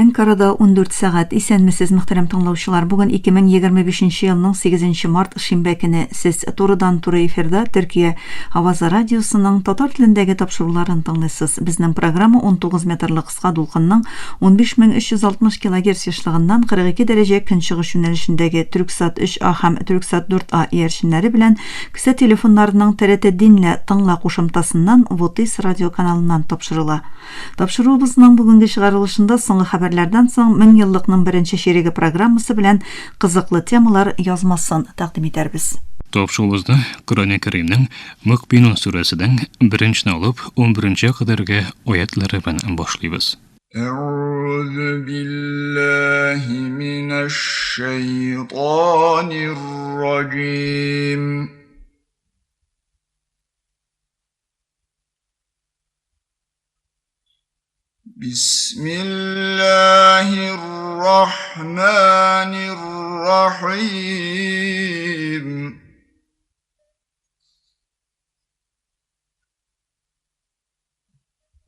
Әнкарада 14 сәгать. Исәнмесез, мөхтәрәм тыңлаучылар. Бүген 2025 елның 8 март шимбә көне. Сез турыдан-туры эфирда Төркия Авазы радиосының татар телендәге тапшыруларын тыңлыйсыз. Безнең программа 19 метрлы кыска дулкынның 15360 килогерц ешлыгыннан 42 дәрәҗә көнчыгыш юнәлешендәге Түрксат 3А һәм Түрксат 4А иярченнәре белән кесә телефоннарының ТРТ Динлә тыңла кушымтасыннан Votis радиоканалыннан тапшырыла. Тапшыруыбызның бүгенге чыгарылышында соңгы хәбәрләрдән соң меңьеллыкның беренче чиреге программасы белән кызыклы темалар язмасын тәкъдим итәрбез. Тапшыруыбызны Коръәни Кәримнең Мөкбинун сүрәсенең беренчене алып унберенчегә кадәрге аятьләре белән башлыйбыз. Әгъузу биллаһи минәш-шәйтанир-раҗим. بسم الله الرحمن الرحيم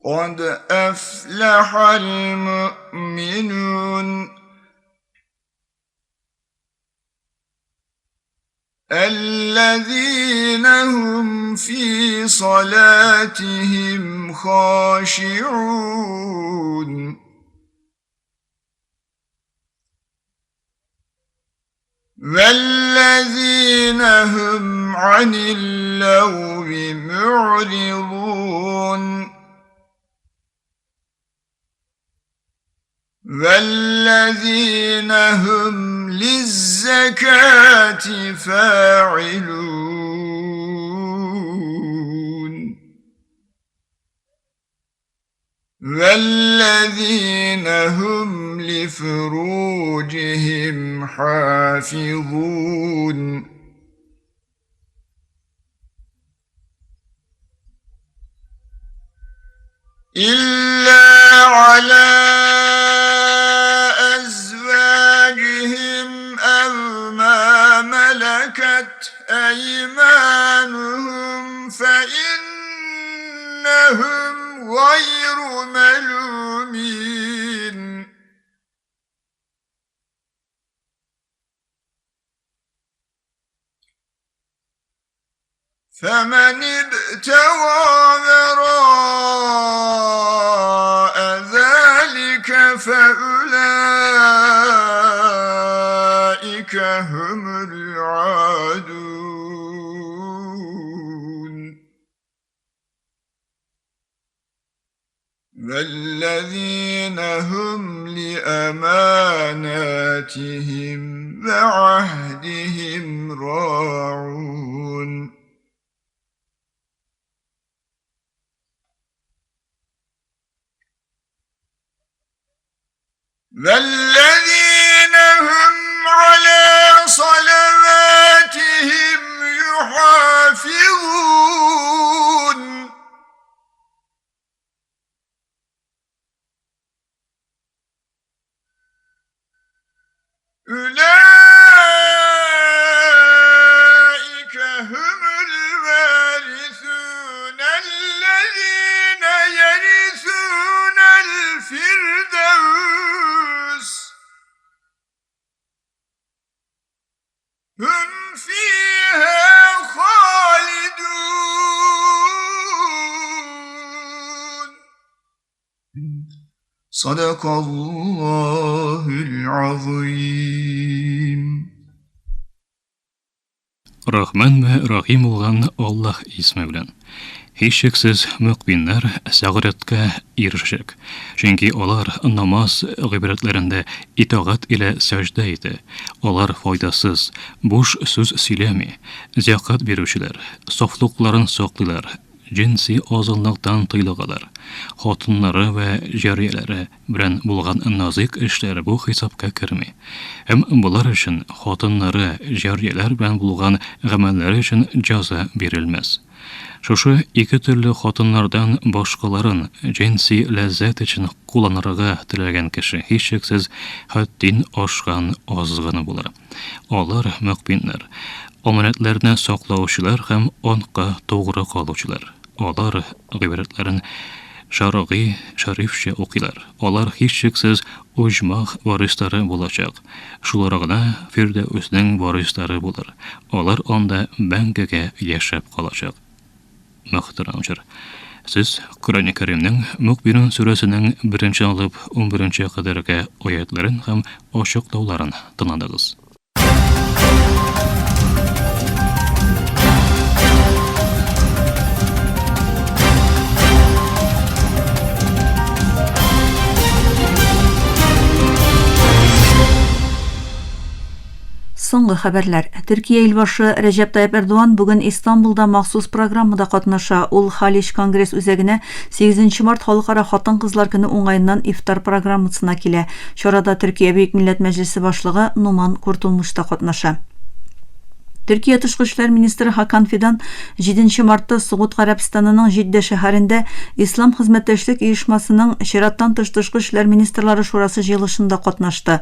قد أفلح المؤمنون الذين هم في صلاتهم خاشعون والذين هم عن اللغو معرضون والذين هم للزكاة فاعلون والذين هم لفروجهم حافظون إلا على أزواجهم أو ما ملكت أيمانهم فإنهم غير ملومين فمن ابتغى وراء ذلك فأولئك هم العادون والذين هم لأماناتهم وعهدهم راعون والذين هم على صلواتهم يحافظون أولئك هم الوارثون الذين يرثون الفردوس هم فيها خالدون صدق الله العظيم Рахман вә Рахим булган Аллаһ исеме белән. Һичшиксез мөкминнәр сәгадәткә ирешәчәк, чөнки алар намаз гыйбадәтләрендә итагать илә сәҗдә итә, алар файдасыз, буш сүз сөйләми, зәкят бирүчеләр, сафлыкларын саклыйлар, җенси азгынлыктан тыйлыгалар, хатыннары вә җарияләре белән булган назыйк эшләр бу хисапка керми. Һәм болар өчен хатыннары, җарияләр белән булган гамәлләре өчен җаза бирелмәс. Шушы ике төрле хатыннардан башкаларын җенси ләззәт өчен кулланырга теләгән кеше һичшиксез хәттин ашкан азгын булыр. Алар, мөкминнәр, аманәтләрне саклаучылар һәм антка тугры калучылар. Алар гыйбадәтләрен. Шәргый, шәрифчә укыйлар. Алар һичшиксез оҗмах варислары булачак. Шулар гына Фирдәүснең варислары булыр. Алар анда мәңгегә яшәп калачак. Мөхтәрәм җыр. Сез Коръәни Кәримнең Мөкбинун сүрәсенең беренче алып унберенче кадәрге аятларын һәм ачыклауларын тыңладыгыз. Соңгы хәбәрләр. Төркия илбашы Рәҗәп Тайып Эрдоган бүген Истанбулда махсус программада катнаша. Ул Халич конгресс үзәгенә 8 март Халыкара хатын-кызлар көне уңаеннан ифтар программасына килә. Чарада Төркия Бөек Милләт Мәҗлесе башлыгы Нуман Куртулмыш та катнаша. Төркия тышкы эшләр министры Хакан Фидан 7 мартта Согуд Гарәбстанының Җиддә шәһәрендә Ислам хезмәттәшлек оешмасының чираттан тыш тышкы эшләр министрлары шурасы җыелышында катнашты.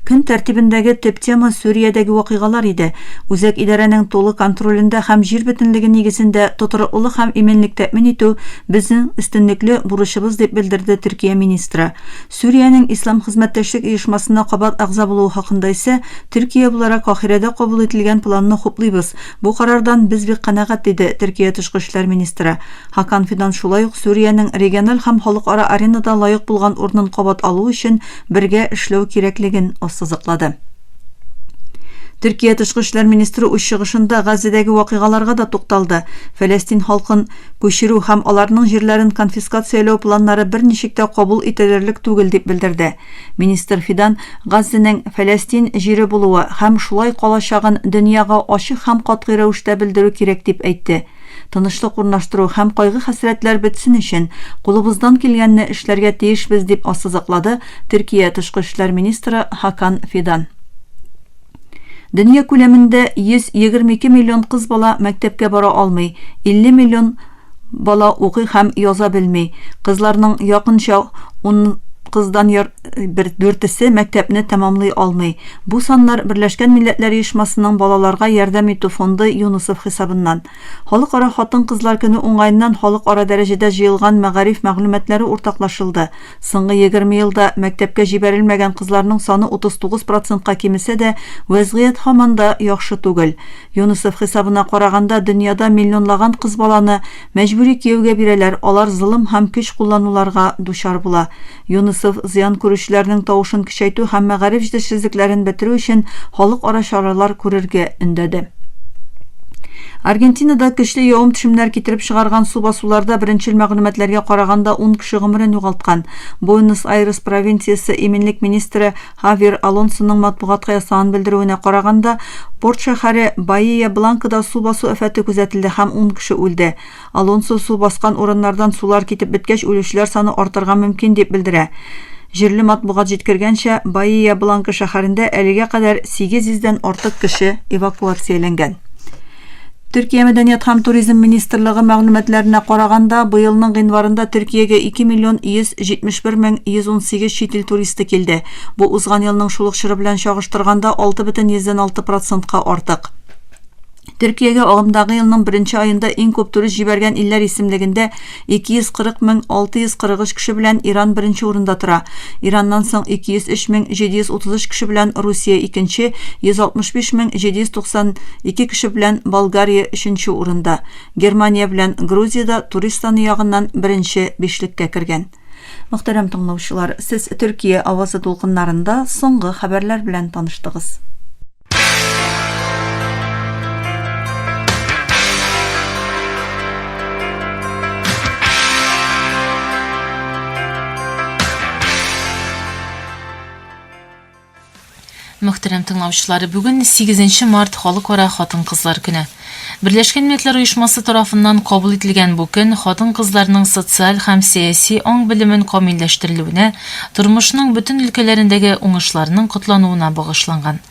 Көн тәртибендәге төп тема Сүриядәге вакыйгалар иде. Үзәк идарәнең тулы контролендә һәм җир бөтенлеге нигезендә тотрыклылык һәм иминлек тәэмин итү безнең өстенлекле бурычыбыз, дип белдерде Төркия министры. Сүриянең Ислам хезмәттәшлек оешмасына кабат әгъза булуы хакында исә, Төркия буларак Каһирәдә кабул ителгән планны хуплыйбыз. Бу карардан без бик канәгать, диде Төркия тышкы эшләр министры. Хакан Фидан шулай ук Сүриянең региональ һәм халыкара аренада лаек булган урынын кабат алу өчен бергә эшләү кирәклеген ассызыклады. Төркия тышкы эшләр министры үз чыгышында Газзәдәге вакыйгаларга да тукталды. Фәләстин халкын күчерү һәм аларның җирләрен конфискацияләү планнары берничек тә кабул ителерлек түгел, дип белдерде. Министр Фидан Газзәнең Фәләстин җире булуы һәм шулай калачагын дөньяга ачык һәм катгый рәвештә белдерү кирәк, дип әйтте. Тынычлык урнаштыру һәм кайгы-хәсрәтләр бетсен өчен, кулыбыздан килгәнне эшләргә тиешбез, дип ассызыклады Төркия тышкы эшләр министры Хакан Фидан. Дөнья күләмендә 122 миллион кыз бала мәктәпкә бара алмый, 50 миллион бала укый һәм яза белми. Кызларның якынча 10 кыздан бер дүртесе мәктәпне тәмамлый алмый. Бу саннар Берләшкән Милләтләр Оешмасының Балаларга ярдәм итү фонды ЮНИСЕФ хисабыннан. Халыкара хатын-кызлар көне уңаеннан халыкара дәрәҗәдә җыелган мәгариф мәгълүматлары уртаклашылды. Соңгы 20 елда мәктәпкә җибәрелмәгән кызларның саны 39 процентка кимесә дә, вәзгыять һаман да яхшы түгел. ЮНИСЕФ хисабына караганда, дөньяда миллионлаган кыз баланы мәҗбүри кияүгә бирәләр, алар золым һәм көч куллануларга дучар була. ЮНИСЕФ зыян күрүчеләрнең тавышын көчәйтү һәм мәгариф җитешсезлекләрен бетерү өчен халыкара чаралар күрергә өндәде. Аргентинада көчле явым-төшемнәр китереп чыгарган су басуларда беренчел мәгълүматларга караганда 10 кеше гомерен югалткан. Буэнос-Айрес провинциясе иминлек министры Хавьер Алонсоның матбугатка ясаган белдерүенә караганда, порт шәһәре Баия-Бланкада су басу афәте күзәтелде һәм 10 кеше үлде. Алонсо су баскан урыннардан сулар китеп беткәч үлүчеләр саны артырга мөмкин дип белдерә. Җирле матбугат җиткергәнчә, Баия-Бланка шәһәрендә әлегә кадәр 800 дән артык кеше эвакуацияләнгән. Төркия мәдәният һәм туризм министрлыгы мәгълүматларына караганда, быелның гыйнварында Төркиягә 2 миллион 171 мең 118 чит ил туристы килде. Бу узган елның шул ук чоры белән чагыштырганда 6,6 процентка артык. Төркиягә агымдагы елның беренче аенда иң күп турист җибәргән илләр исемлегендә 240 мең 643 кеше белән Иран беренче урында тора. Ираннан соң 203 мең 733 кеше белән Русия икенче, 165 мең 792 кеше белән Болгария өченче урында. Германия белән Грузия да турист саны ягыннан беренче бишлеккә кергән. Мөхтәрәм тыңлаучылар, сез Төркия авазы дулкыннарында соңгы хәбәрләр белән таныштыгыз. Мөхтәрәм тыңлаучылар, бүген 8 март Халыкара хатын-кызлар көне. Берләшкән Милләтләр Оешмасы тарафыннан кабул ителгән бу көн хатын-кызларның социаль һәм сәяси аң-белемен камилләштерелүенә, тормышның бөтен өлкәләрендәге уңышларының котлануына багышланган.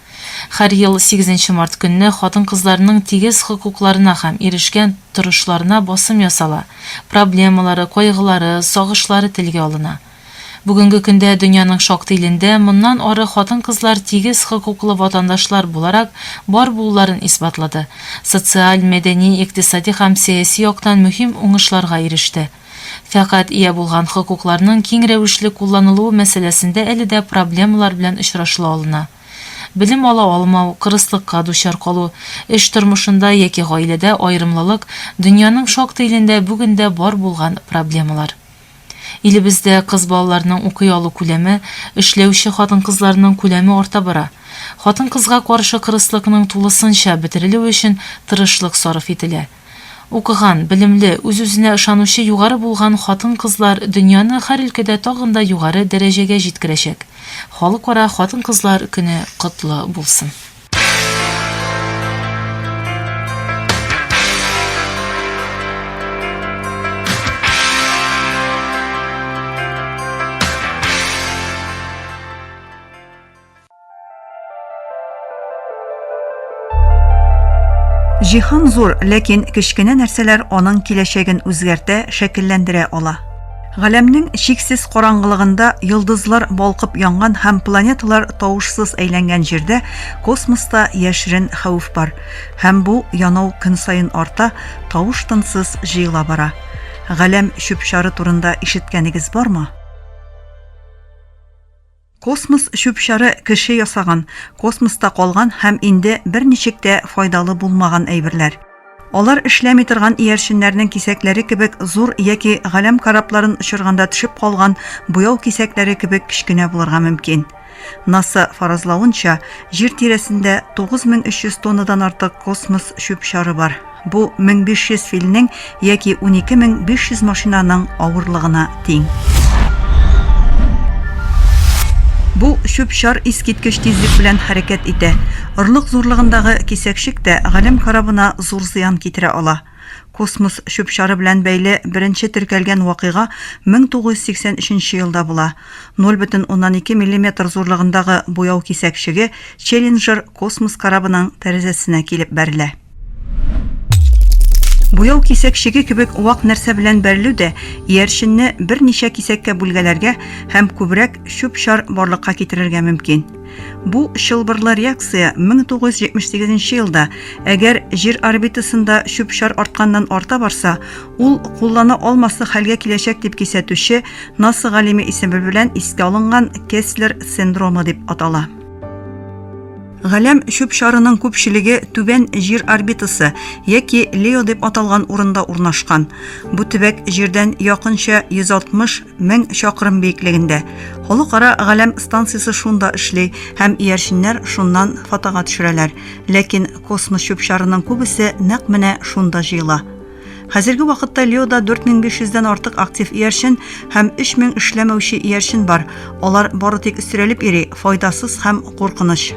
Һәр ел 8 март көнне хатын-кызларның тигез хокукларына һәм ирешкән торышларына басым ясала, проблемалары, кайгылары, сагышлары телгә алына. Бүгенге көндә дөньяның шактый илендә моннан ары хатын-кызлар тигез хокуклы ватандашлар буларак бар булуларын исбатлады, социаль, мәдәни, икътисади һәм сәяси яктан мөһим уңышларга иреште. Фәкать ия булган хокукларның киң рәвешле кулланылуы мәсьәләсендә әле дә проблемалар белән очрашыла алына. Белем ала алмау, кырыслыкка дучар калу, эш тормышында яки гаиләдә аерымлылык, дөньяның шактый илендә бүген дә бар булган проблемалар. Илебездә кыз балаларның укый алу күләме, эшләүче хатын-кызларның күләме арта бара. Хатын-кызга каршы кырыслыкның тулысынча бетерелүе өчен тырышлык сарыф ителә. Укыган, белемле, үз-үзенә ышанучы югары булган хатын-кызлар дөньяны һәр өлкәдә тагын да югары дәрәҗәгә җиткерәчәк. Халыкара хатын-кызлар көне котлы булсын! Җиһан зур, ләкин кечкенә нәрсәләр аның киләчәген үзгәртә, шәкелләндерә ала. Галәмнең чиксез караңгылыгында йолдызлар балкып янган һәм планеталар тавышсыз әйләнгән җирдә космоста яшерен хәвеф бар. Һәм бу янау көн саен арта, тавыш-тынсыз җыела бара. Галәм чүп-чары турында ишеткәнегез бармы? Космос чүп-чары кеше ясаган, космоста калган һәм инде берничек тә файдалы булмаган әйберләр. Алар эшләми торган иярченнәрнең кисәкләре кебек зур яки галәм корабларын очырганда төшеп калган буяу кисәкләре кебек кечкенә булырга мөмкин. НАСА фаразлавынча, Җир тирәсендә 9300 тоннадан артык космос чүп-чары бар. Бу 1500 филнең яки 12500 машинаның авырлыгына тиң. Бу чүп-чар искиткеч тизлек белән хәрәкәт итә. Орлык зурлыгындагы кисәкчек тә галәм корабына зур зыян китерә ала. Космос чүп-чары белән бәйле беренче теркәлгән вакыйга 1983 елда була. 0,2 миллиметр зурлыгындагы буяу кисәкчеге Челленджер космос корабының тәрәзәсенә килеп бәрелә. Буяу кисәкчеге кебек вак нәрсә белән бәрелү дә иярченне берничә кисәккә бүлгәләргә һәм күбрәк чүп-чар барлыкка китерергә мөмкин. Бу чылбырлы реакция 1978 елда, әгәр Җир орбитасында чүп-чар артканнан арта барса, ул куллана алмаслык хәлгә киләчәк дип кисәтүче НАСА галиме исеме белән искә алынган Кесслер синдромы дип атала. Галәм чүп-чарының күпчелеге түбән Җир орбитасы яки Лео дип аталган урында урнашкан. Бу төбәк Җирдән якынча 160 мең чакрым биеклегендә. Халыкара галәм станциясе шунда эшли һәм иярченнәр шуннан фотога төшерәләр. Ләкин космос чүп-чарының күбесе нәкъ менә шунда җыела. Хәзерге вакытта Леода 4500 дән артык актив иярчен һәм 3000 эшләмәүче иярчен бар. Алар бары тик өстерәлеп йөри, файдасыз һәм куркыныч.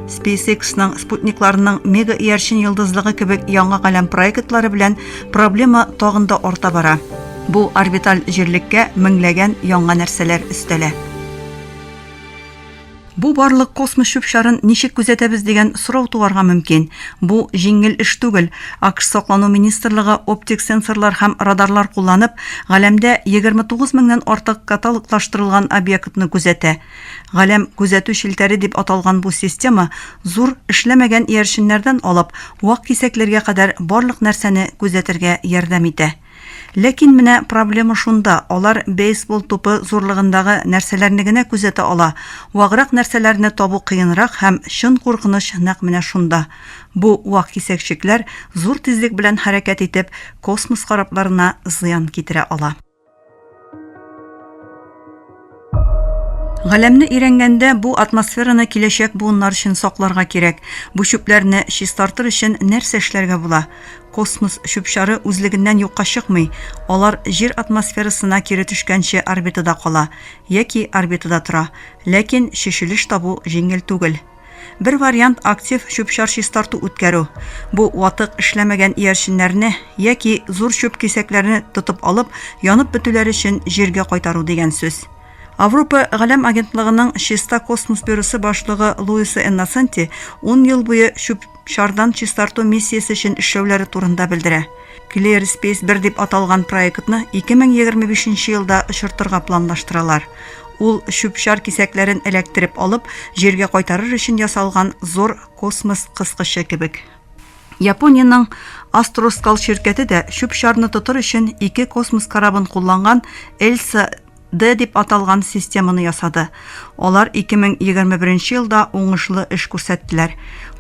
SpaceX-ның спутникларының мега-иярчен йолдызлыгы кебек яңа галәм проектлары белән проблема тагын да арта бара. Бу орбиталь җирлеккә меңләгән яңа нәрсәләр өстәлә. Бу барлык космос чүп-чарын ничек күзәтәбез дигән сорау туарга мөмкин. Бу җиңел эш түгел. АКШ Саклану министрлыгы оптик сенсорлар һәм радарлар кулланып, галәмдә 29 меңнән артык каталоглаштырылган объектны күзәтә. Галәм күзәтү челтәре дип аталган бу система зур, эшләмәгән иярченнәрдән алып, вак кисәкләргә кадәр барлык нәрсәне күзәтергә ярдәм итә. Ләкин менә проблема шунда, алар бейсбол тупы зурлыгындагы нәрсәләрне генә күзәтә ала, ваграк нәрсәләрне табу кыенрак һәм чын куркыныч нәкъ менә шунда. Бу вак кисәкчекләр зур тизлек белән хәрәкәт итеп, космос корабларына зыян китерә ала. Галәмне өйрәнгәндә бу атмосфераны киләчәк буыннар өчен сакларга кирәк. Бу чүпләрне чистартыр өчен нәрсә эшләргә була? Космос чүп-чары үзлегеннән юкка чыкмый, алар Җир атмосферасына кире төшкәнче орбитада кала яки орбитада тора. Ләкин чишелеш табу җиңел түгел. Бер вариант актив чүп-чар чистарту үткәрү. Бу ватык эшләмәгән иярченнәрне яки зур чүп кисәкләрне тотып алып, янып бетүләре өчен Җиргә кайтару дигән сүз. Авропа галәм агентлыгының Чиста космос бюросы башлыгы Луиса Энносенти ун ел буе чүп-чардан чистарту миссиясе өчен эшләүләре турында белдерә. Clear Space 1 дип аталган проектны 2025 елда очыртырга планлаштыралар. Ул чүп-чар кисәкләрен эләктереп алып, Җиргә кайтарыр өчен ясалган зур космос кыскычы кебек. Япониянең Astroscale ширкәте дә чүп-чарны тотыр өчен ике космос корабын кулланган Elsa D дип аталган системаны ясады. Алар 2021 елда уңышлы эш күрсәттеләр.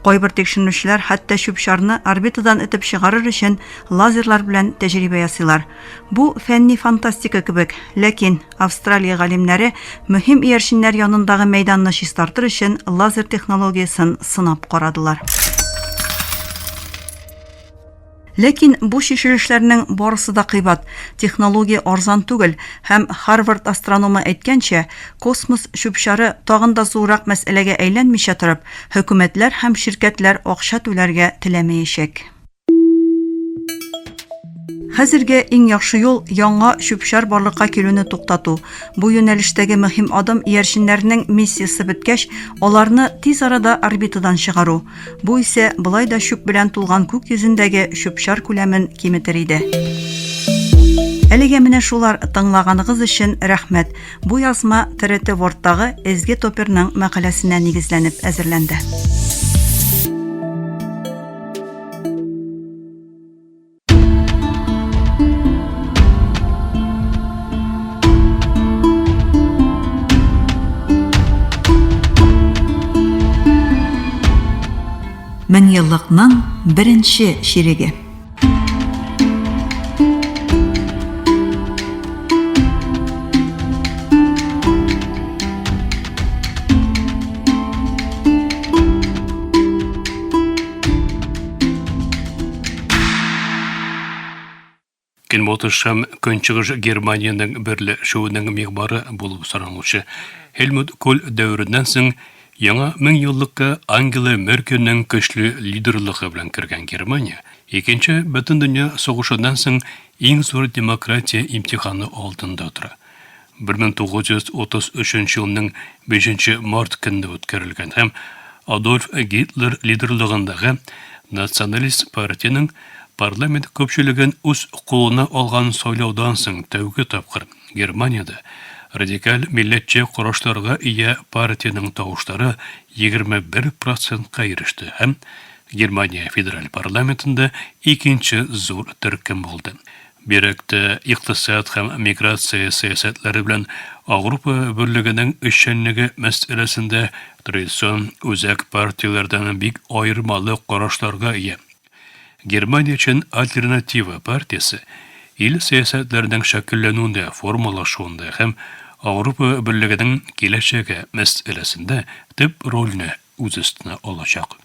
Кайбер тикшеренүчеләр хәтта чүп-чарны орбитадан этеп чыгарыр өчен лазерлар белән тәҗрибә ясыйлар. Бу фәнни фантастика кебек, ләкин Австралия галимнәре мөһим иярченнәр янындагы мәйданны чистартыр өчен лазер технологиясен сынап карадылар. Ләкин бу чишелешләрнең барысы да кыйбат, технология арзан түгел һәм, Һарвард астрономы әйткәнчә, космос чүп-чары тагын да зуррак мәсьәләгә әйләнмичә торып, хөкүмәтләр һәм ширкәтләр акча түләргә теләмәячәк. Хәзергә иң яхшы юл яңа чүп-чар барлыкка килүне туктату. Бу юнәлештәге мөһим адым иярченнәрнең миссиясе беткәч, аларны тиз арада орбитадан чыгару. Бу исә болай да чүп белән тулган күк йөзендәге чүп-чар күләмен киметер иде. Әлегә менә шулар, тыңлаганыгыз өчен рәхмәт. Бу язма TRT World-тагы Эзге Топерның мәкаләсенә нигезләнеп әзерләнде. Меңьеллыкның беренче чиреге. Көнбатыш һәм Көнчыгыш Германиянең берләшүенең мигъмары булып саналучы Һельмут Коль дәвереннән соң яңа меңьеллыкка Ангела Меркельнең көчле лидерлыгы белән кергән Германия Икенче бөтендөнья сугышыннан соң иң зур демократия имтиханы алдында тора. 1933 елның 5 нче март көнне үткәрелгән һәм Адольф Гитлер лидерлыгындагы националист партиянең парламент күпчелеген үз кулына алган сайлаудан соң тәүге тапкыр Германиядә радикаль милләтче карашларга ия партиянең тавышлары 21 процентка иреште һәм Германия федераль парламентында икенче зур төркем булды. Бигрәк тә икътисад һәм миграция сәясәтләре белән Ауропа Берлегенең эшчәнлеге мәсьәләсендә традицион үзәк партияләрдән бик аермалы карашларга ия. Германия өчен альтернатива партиясе ил сәясәтләренең шәкелләнүендә, формалашуында һәм Ауропа Берлегенең киләчәге мәсьәләсендә төп рольне үз өстенә алачак.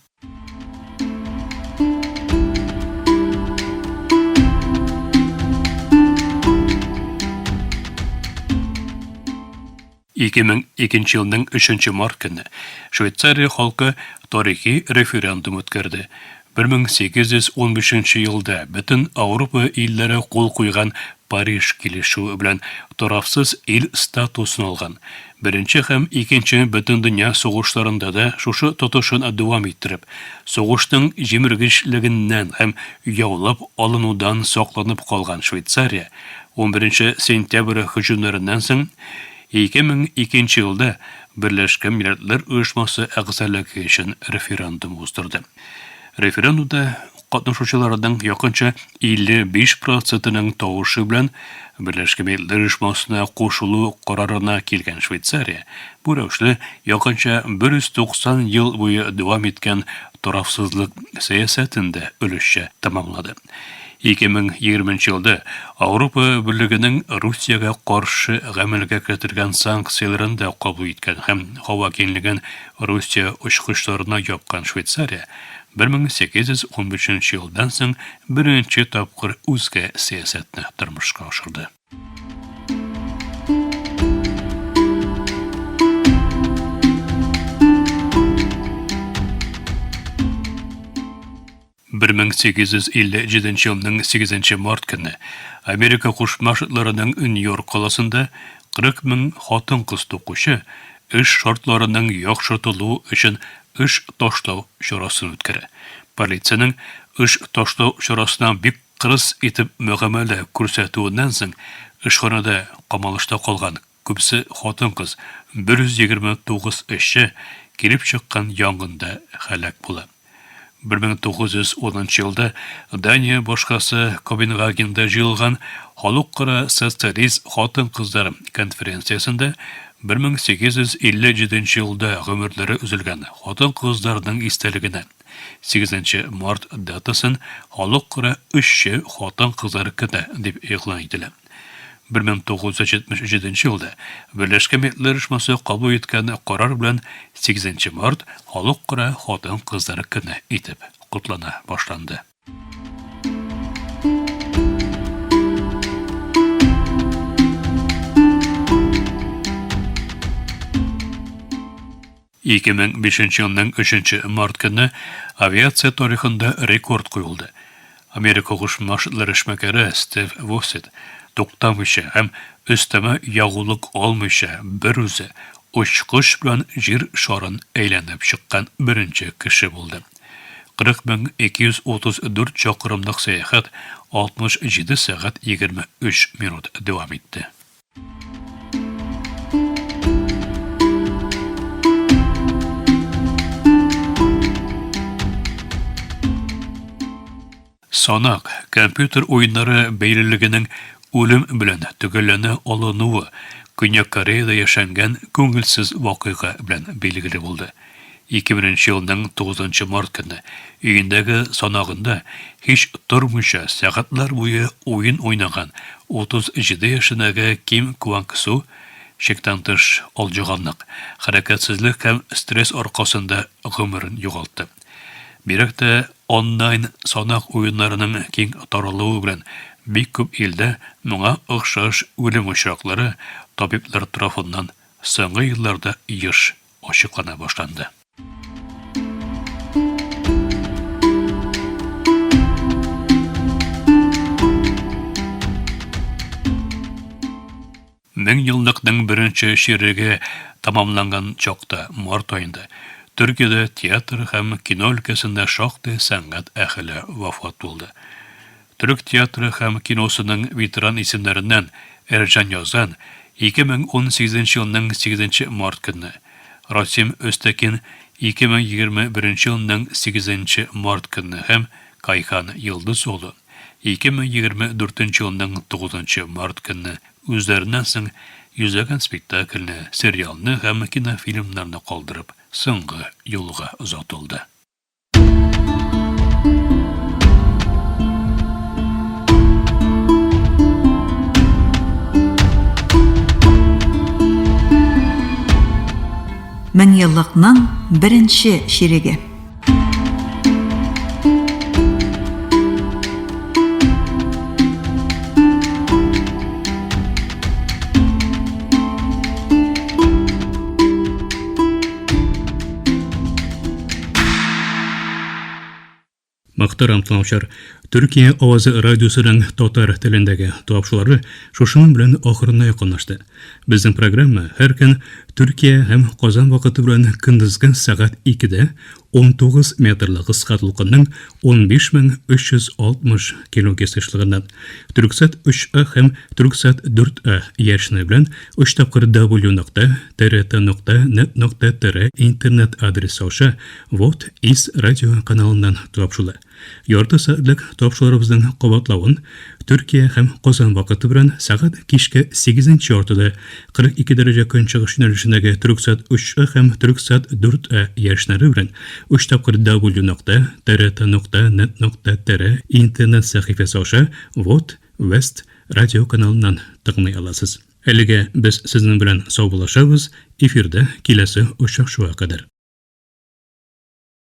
2002 елның 3 март көнне Швейцария халкы тарихи референдум үткәрде. 1815 елда бөтен Ауропа илләре кул куйган Париж килешүе белән тарафсыз ил статусын алган Беренче һәм Икенче бөтендөнья сугышларында да шушы тотышын дәвам иттереп, сугышның җимергечлегеннән һәм яулап алынудан сакланып калган Швейцария, унберенче сентябрь һөҗүмнәреннән соң, 2002 нче елда Берләшкән Милләтләр Оешмасы әгъзалыгы өчен референдум уздырды. Референдумда катнашучыларның якынча 55 процентының тавышы белән Берләшкән Милләтләр Оешмасына кушылу карарына килгән Швейцария бу рәвешле якынча 190 ел буе дәвам иткән тарафсызлык сәясәтен дә өлешчә тәмамлады. 2020 елда Ауропа Берлегенең Русиягә каршы гамәлгә кертелгән санкцияләрен дә кабул иткән һәм һава киңлеген Русия очкычларына япкан Швейцария 1815 елдан соң беренче тапкыр үзгә сәясәтне тормышка ашырды. 1857 елның 8 март көнне Америка Кушма Штатларының Нью-Йорк каласында 40 мең хатын-кыз тукучы эш шартларының яхшыртылуы өчен эш ташлау чарасын үткәрә. Полициянең эш ташлау чарасына бик кырыс итеп мөгамәлә күрсәтүеннән соң эшханәдә камалышта калган, күбесе хатын-кыз, 129 эшче килеп чыккан янгында һәлак була. 1910 елда Дания башкасы Копенгагенда җыелган Халыкара социалист хатын-кызлар конференциясендә 1857 елда гомерләре өзелгән хатын-кызларның истәлегенә 8 март датасын Халыкара эшче хатын-кызлар көне дип игълан ителә. 1977 елда Берләшкән Милләтләр Оешмасы кабул иткән карар белән 8 март Халыкара хатын-кызлар көне итеп котлана башланды. 2005 елның 3 март көнне авиация тарихында рекорд куелды. Америка Кушма Штатлары эшмәкәре Стив Воссет туктамыйча һәм өстәмә ягулык алмыйча берүзе очкыч белән Җир шарын әйләнеп чыккан беренче кеше булды. 40 234 чакрымлык сәяхәт 67 сәгать 23 минут дәвам итте. Санак, компьютер уеннары бәйлелегенең үлем белән төгәлләнә алынуы Көньяк Кореяда яшәнгән күңелсез вакыйга белән билгеле булды. 2000 нче елның 9 нчы март көнне өендәге санагында һич тормыйча сәгатьләр буе уен уйнаган 37 яшендәге Ким Кванг Су чиктән тыш алҗыганлык, хәрәкәтсезлек һәм стресс аркасында гомерен югалтты. Бигрәк тә онлайн санак уеннарының киң таралуы белән бик күп илдә моңа охшаш үлем очраклары табиблар тарафыннан соңгы елларда еш ачыклана башланды. Меңьеллыкның беренче чиреге тәмамланган чакта, март аенда, Төркиядә театр һәм кино өлкәсендә шактый сәнгать әһеле вафат булды. Төрек театры һәм киносының ветеран исемнәреннән Эрҗан Язан 2018 елның 8 март көнне, Расим Өзтекин 2021 елның 8 март көнне һәм Кайхан Йылдызоглу 2024 елның 9 март көнне үзләреннән соң йөзләгән спектакльне, сериалны һәм кинофильмнарны калдырып, соңгы юлга озатылды. Меңьеллыкның беренче чиреге. Мөхтәрәм тыңлаучылар, Төркия авазы радиосының татар телендәге тапшырулары шушының белән ахырына якынлашты. Безнең программа һәр көн Төркия һәм Казан вакыты белән көндезге сәгать 2-дә 19 метрлы кыска дулкынның 15360 килогерц ешлыгыннан Түрксат 3А һәм Түрксат 4А яшьне белән 3 тапкыр W нокта TRT нокта нет нокта TR интернет адресы аша Вот из радио каналыннан тапшыла. Ярты сәгатьлек тапшыруларыбызның кабатлавын Төркия һәм Казан вакыты белән сәгать кичке 8 яртыда 42 дәрәҗә көнчыгыш юнәлешендәге Төрксат 3А һәм Төрксат 4А яшьнәре белән 3 тапкыр W нокта TRT нокта нет нокта TR интернет сәхифәсе аша Вот West радио каналыннан тыңлый аласыз. Әлегә без сезнең белән саубуллашабыз, эфирда киләсе очрашуга кадәр.